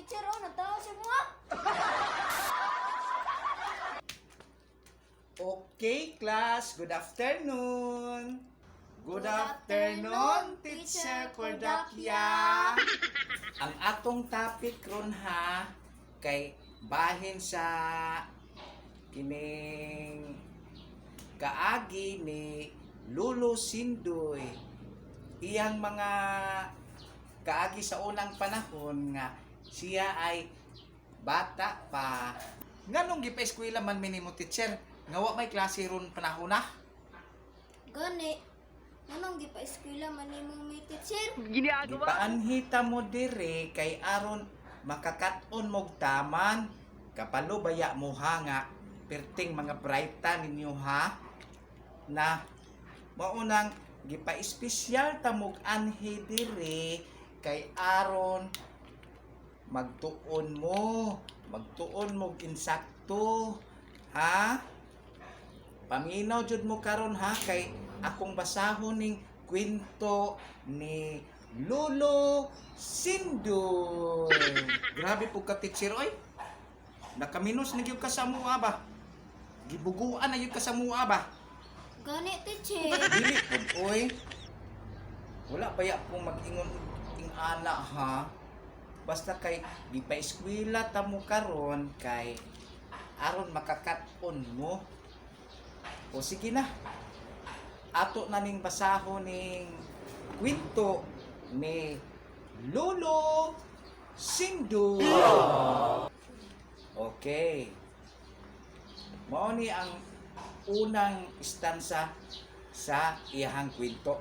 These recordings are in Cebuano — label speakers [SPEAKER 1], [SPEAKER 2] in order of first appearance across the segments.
[SPEAKER 1] teacher oh, natawa siya mo ah.
[SPEAKER 2] Okay, class. Good afternoon. Good
[SPEAKER 1] Good
[SPEAKER 2] afternoon,
[SPEAKER 1] afternoon,
[SPEAKER 2] Teacher
[SPEAKER 1] Teacher
[SPEAKER 2] Cordapia. Ang atong topic ron ha kay bahin sa kining kaagi ni Lolo Sindoy. Iyang mga kaagi sa unang panahon nga siya ay bata pa. Nganong gipa-eskwela man mi nimo, teacher? Nga wa may klase ron panahon na?
[SPEAKER 1] Gani, nganong gipa-eskwela man nimo mi, teacher?
[SPEAKER 2] Gipaanhita mo dire kay aron makakat-on mog taman. Kapalo baya mo ha nga perting mga brighta ninyo ha na maunang gipa-espesyal ta mog anhi dire kay aron magtuon mo, magtuon mo insakto ha. Paminaw jud mo karon ha kay akong basahon ning kwento ni Lolo Sindoy. Grabe po ka, teacher oy. Nakaminos na gyud ka sa mua ba? Gibuguan na gyud ka sa mua ba?
[SPEAKER 1] Gani, teacher.
[SPEAKER 2] Dili pud oy. Wala pa ya pong mag-ingon ing ana ha. Basta kay gipa-eskwela ta mo karon kay aron makakat-on mo. O sige na. Ato na ning basahon ning kwento ni Lolo Sindo. Okay. Mao ni ang unang istansa sa iyahang kwento.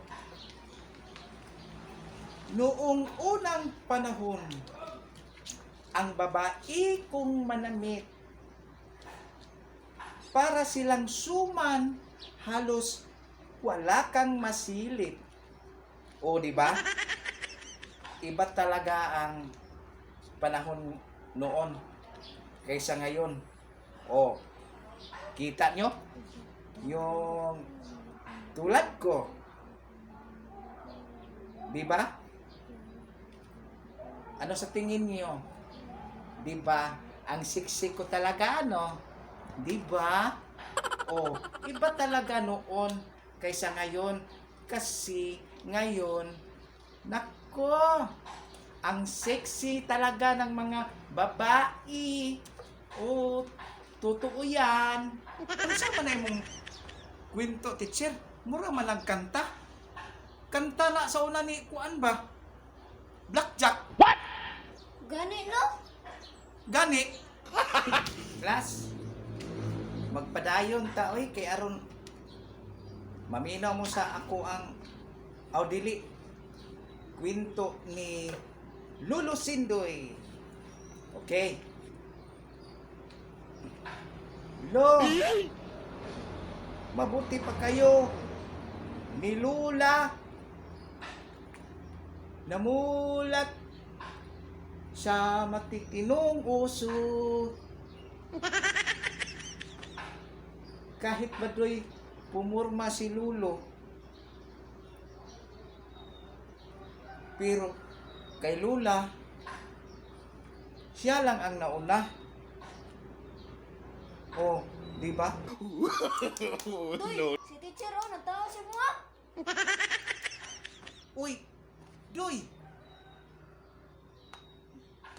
[SPEAKER 2] Noong unang panahon, ang babae kong manamit para silang suman, halos wala kang masilip. O, di ba? Iba talaga ang panahon noon kaysa ngayon. O, kita nyo? Yung tulad ko. Di ba? Ano sa tingin niyo? Di ba? Ang siksik ko talaga, ano? Di ba? O, iba talaga noon kaysa ngayon. Kasi ngayon, nako, ang sexy talaga ng mga babae. O, totoo yan. Ano sa man na imong kwento, teacher? Mura man lang kanta. Kanta na sa una ni Kuan ba? Blackjack.
[SPEAKER 1] Gani no?
[SPEAKER 2] Gani. Class, magpadayon ta oy kay aron maminaw mo sa ako ang aw dili kwento ni Lolo Sindoy. Okay. Lo, mabuti pa kayo ni Lula. Namulat sa matitinong uso. Kahit badoy pumurma si Lulo. Pero kay Lula, siya lang ang nauna. Oh, di ba?
[SPEAKER 1] Doy, si teacher oh, natawa siya mo ah.
[SPEAKER 2] Uy, Doy!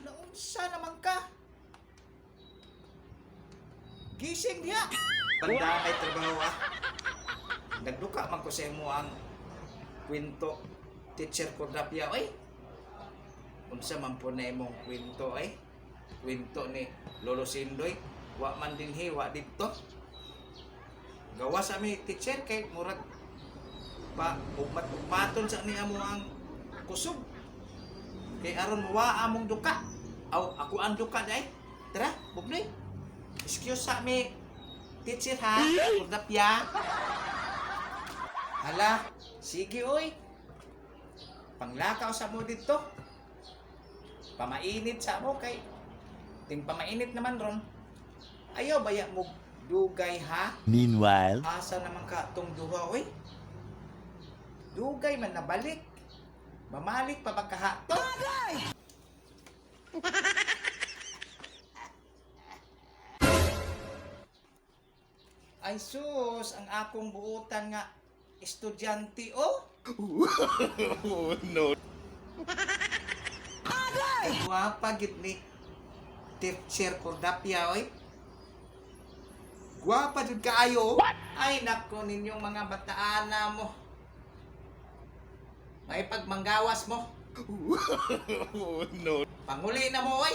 [SPEAKER 2] Naunsa naman ka? Gising diya! Banda may trabaho ah. Nagduka man ko sa imo ang kwento, Teacher Cordapia, oy. Unsa man po na imong kwento ay? Kwento ni Lolo Sindoy. Wa man dinhi, wa didto. Gawa sa mi teacher kay murag pa ugmat-ugmaton sa niya mo ang kusog. Kay aron wa among duka. Aw, ako ang duka day. Tara, bugnoy. Excuse sa mi teacher ha, Cordapia. Hala, sige oy. Panglakaw sa mo dito. Pamainit sa mo kay ting pamainit naman ron. Ayaw baya mo dugay ha?
[SPEAKER 3] Meanwhile,
[SPEAKER 2] Asa naman ka tong duha oy? Dugay man nabalik. Mamalik pa ba kaha to? Ay sus, ang akong buutan nga estudyante oh.
[SPEAKER 3] No.
[SPEAKER 2] Guwapa gid ni Teacher Cordapia oy. Guwapa jud kaayo. Ay nako ninyong mga bataana mo. May pagmanggawas mo.
[SPEAKER 3] No.
[SPEAKER 2] Panguli na mo oy.